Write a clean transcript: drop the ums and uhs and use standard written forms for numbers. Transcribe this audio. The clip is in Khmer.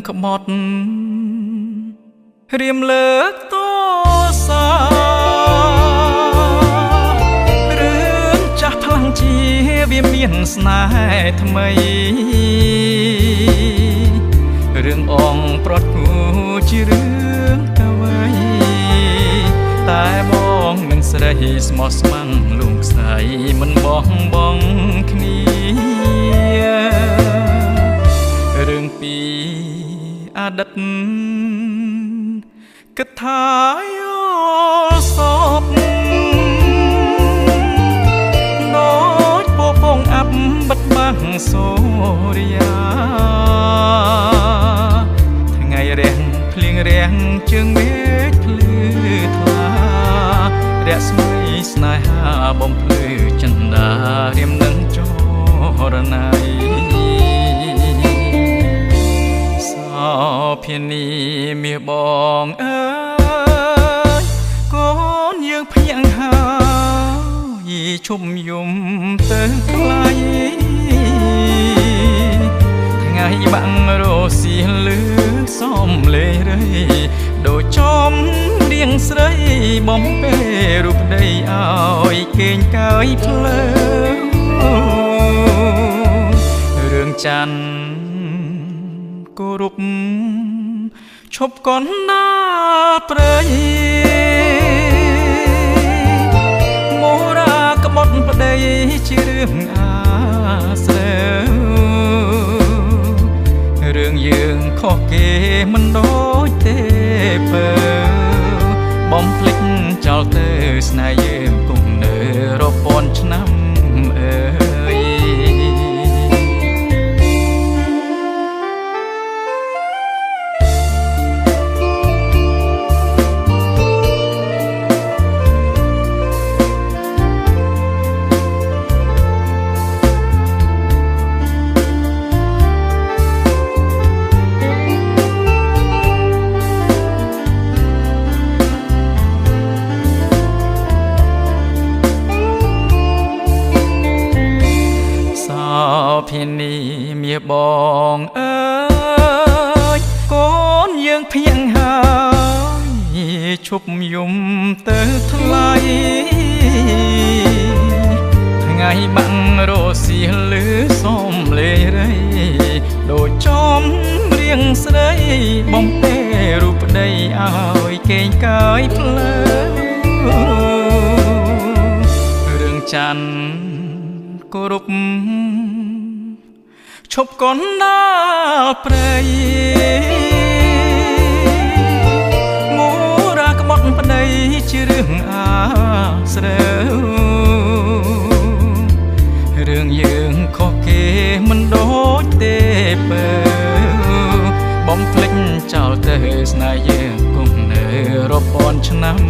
ក្បត់រៀមលើកតសារឿងចាស់ថ្លាំងជាវាមានស្នេហ៍ថ្មីរឿងអងប្រត់គូជារឿងកវីតែបងនឹងស្រីស្មោះស្ម័គ្រលួងខ្សែមិនបោះបង់គ្នារឿងពីអតីតគិតថាយល់សពដូចពពងអាប់បិទបាំងសូរិយាថ្ងៃរះភ្លៀងរាំងជើងមេឃភ្លឺថ្លារស្មីស្នេហាបំភ្លឺចិន្តារៀមនឹងចរណៃសោភានីមាសបងអើយកូនយើងភ្ញាក់ហើយឈុំយំទៅថ្លៃថ្ងៃបាំងរសៀលឺសំលេរៃដូចចំរៀងស្រីបំពេរូបដីឲ្យគេងកើយភ្លើរឿងច័ន្ទគោរពឈប់កណ្ដាលព្រៃមោរាក្បត់ប្តីជារឿងអាស្រូវរឿងយើងខុសគេមិនដូចទេពើបំភ្លេចចោលទៅស្នេហ៍យើងគង់នៅរាប់ពាន់ឆ្នាំអើយភានីមាបងអើយកូនយើងភ្ញាក់ហើយឈប់យំទៅថ្លៃថ្ងៃបាំងរសៀលឺសំលេរៃដូចចំរៀងស្រីបំពេរូបប្តីឲ្យគេងកើយភ្លើរឿងច័ន្ទគោរពឈប់កណ្ដាលព្រៃមូរាក្បត់ប្តីជារឿងអាស្រូវរឿងយើងខុសគេមិនដូចទេពើបំភ្លេចចោលទៅស្នេហ៍យើងគង់នៅរាប់ពាន់ឆ្នាំ